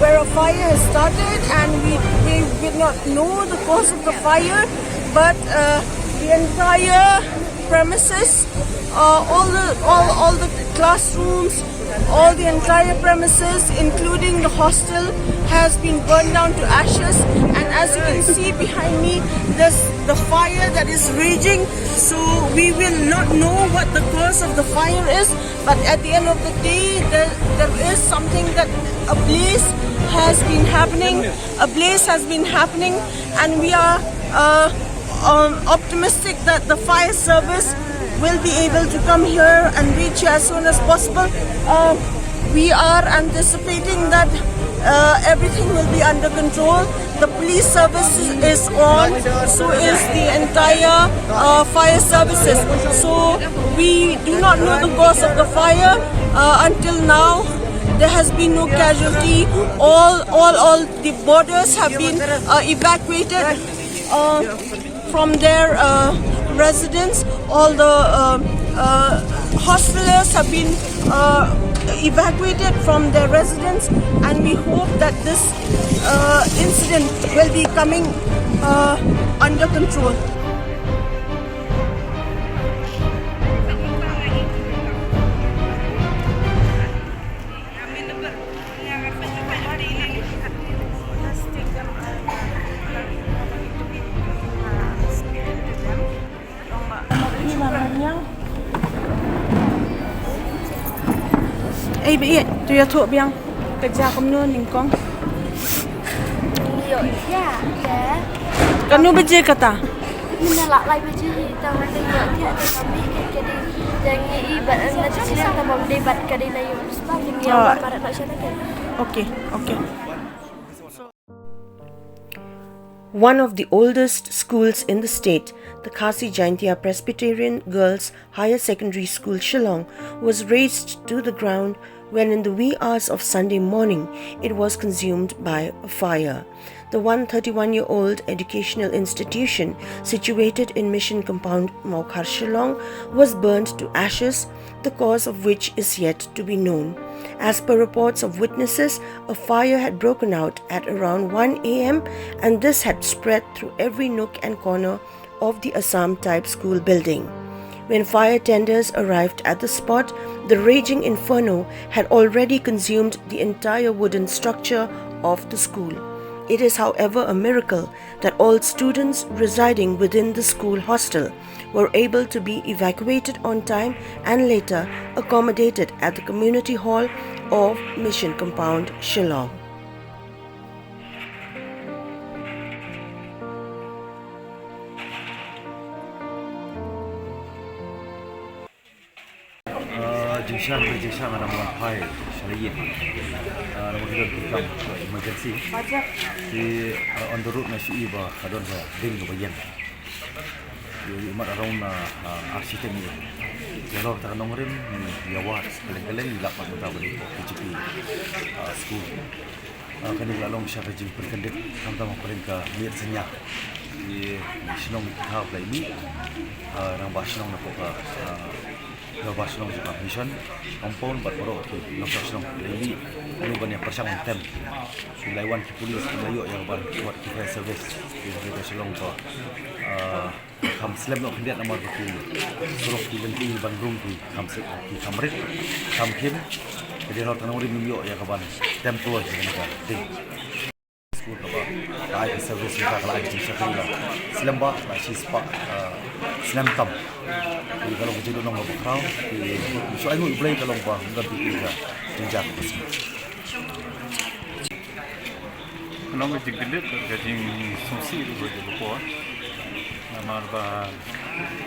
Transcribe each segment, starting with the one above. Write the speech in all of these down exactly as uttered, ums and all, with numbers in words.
where a fire has started, and we, we did not know the cause of the fire, but uh, the entire premises, uh, all the all, all the classrooms, all the entire premises, including the hostel, has been burned down to ashes. And as you can see behind me, there's the fire that is raging. So we will not know what the cause of the fire is, but at the end of the day, there, there is something that a blaze has been happening. A blaze has been happening, and we are uh, um, optimistic that the fire service will be able to come here and reach here as soon as possible. Uh, we are anticipating that uh, everything will be under control. The police service is on, so is the entire uh, fire services. So we do not know the cause of the fire uh, until now. There has been no casualty. All, all, all the boarders have been uh, evacuated uh, from their uh, residence. All the uh, uh, hostelers have been uh, evacuated from their residence, and we hope that this uh, incident will be coming uh, under control. Ei, ba ïeit, to ïathuh biang. Ka jia kumno nyngkong? Ïoh ïa, ïa. Katno baje kata? Mynta la lai baje hi, tang tang ïoh ïa, tang kami ka dei, tang i bad na chisiliang tang bom dei bad ka dei na ïoh. Spah ïa, oh, wan marat na sha ta. Okay, okay. One of the oldest schools in the state, the Khasi Jaintia Presbyterian Girls Higher Secondary School Shillong, was razed to the ground when, in the wee hours of Sunday morning, it was consumed by a fire. The one hundred thirty-one-year-old educational institution, situated in Mission Compound, Mawkhar, Shillong, was burned to ashes, the cause of which is yet to be known. As per reports of witnesses, a fire had broken out at around one a m, and this had spread through every nook and corner of the Assam type school building. When fire tenders arrived at the spot, the raging inferno had already consumed the entire wooden structure of the school. It is, however, a miracle that all students residing within the school hostel were able to be evacuated on time and later accommodated at the community hall of Mission Compound, Shillong. Ah, jingshisha, jingshisha nga dang wan phai sha la ïing. Ah, namar ki don ki kam emergency. Te, ah, on the road nga shu i ba ka don ka ding kaba ïeng. Ïa, ïa mat around, ah, ah, ar shi tyngka. Ïa lor ta ka nongrim, ïa wad kylleng kylleng, ïa lap pat mynta ba dei K J P, ah, school. Ah, kane ka la long sha ka jingpynkyndit khamtam hapdeng ka miet synñia. Ïa, shnong ki kha ba la ïa mih, ah, rangbah shnong na ka, ah, rangbah shnong jong ka Mission Compound bad baroh ki nongshong shnong la ïa mih. Ïa ban ïa pyrshang ban tem. Ki la wan ki police ki la ïoh ïa ka ban, wat ki fire service. Ki la ïoh sha long ba, ah, kham slem noh khyndiat namar ba ki surok ki lynti ban rung ki kham slem, ki kham rit, kham khim. Ka dei hok tang nongrim ym ïoh ïa ka ban tem kloi ïa kane ka ding. School kaba ka ai ka service mynta ka la ai ka jingshakri la slem bha, la shispah, ah, snem tam. Ki ka long ka jingduhnong kaba khraw. Ki shu ainguh ïa U Blei ka long ba ym don phi ka jingjia kaba shisha. Ka long ka jingkyndit bad ka jingsngewsih ruh ka jong ka por. Namar ba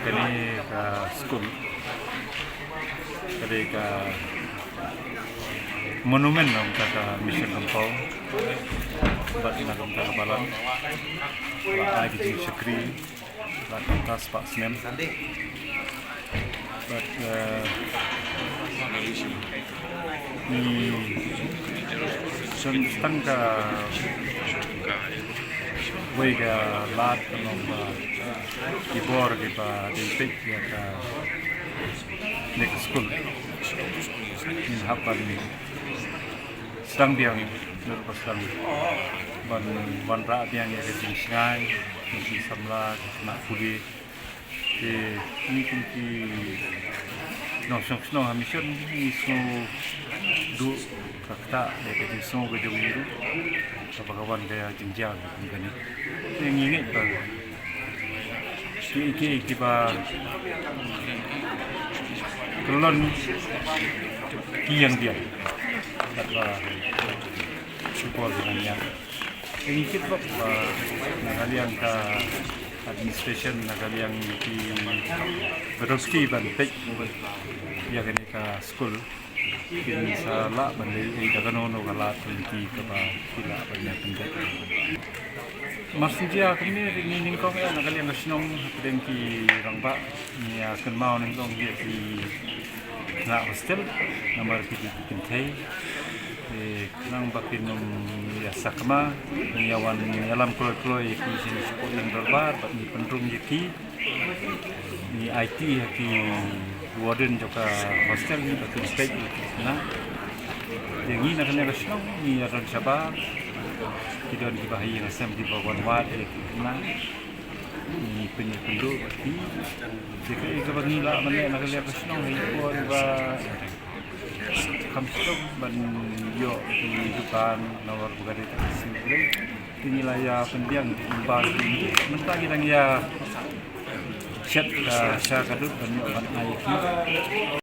kane ka skul ka dei ka monument na ka bynta ka Mission Compound bad na ka bynta ka balang. Ba ai ka jingshakri. Bad mynta spah snem. Bad, eh, ngi shon tang kawei ka lad ka long ba ki bor kiba dei peit ïa kane ka skul. Ngin hap ban Sdang biang, dur ba sdang ban wanrah biang ïa ka jingshngaiñ jong ki samla, ki khynnah pule. Te ngi kum ki nongshong shnong ha mission ngi sngewduh ka ktah lane ka jingsngew ka jong ngi ruh kaba ka wan ka jingjia kum kane. Te ngi ngeit ba ki, ki, kiba kyllon ki ïeng biang. Kaba ki por ki nang ïa. Te ngi kit bok ba na ka liang ka administration, na ka liang ki ba donkti ban peit ïa kane ka skul. Kin sa lah ban leh ei da kano kano ka lad lynti kaba ki lah ban ïa pynbeit. Mar shu jia kumne ngi nyngkong eh na ka liang ka shnong hapdeng ki rangbah ngi ïa kynmaw nyngkong ïa ki khynnah hostel namar ki dei ki kynthei. Te khnang ba kin ym ïa sakma, ngi ïa wan ïalam kloi kloi ïa ki sha ki shipor ïing dorbar bad ngi pynrung ïa ki. Ngi aiti ha ki warden jong ka hostel ngi ba kin peit ïa ki khynnah. Ïa ngi na kane ka shnong ngi ïa don shabar. Ki don kiba ha ïing ha sem kiba wan wad ïa ki khynnah. Ngi pyn ïa pynduh bad ki. Te kaei kaba ngi lah ban leh na kane ka shnong ha ïing ba kham sdang ban ïoh ki dukan namar ba ka dei ka sngi Blei. Te ngi la ïa pynbiang ki ba ki mynta ki dang ïa shet ka sha ka dud ban ïoh ban ai ki.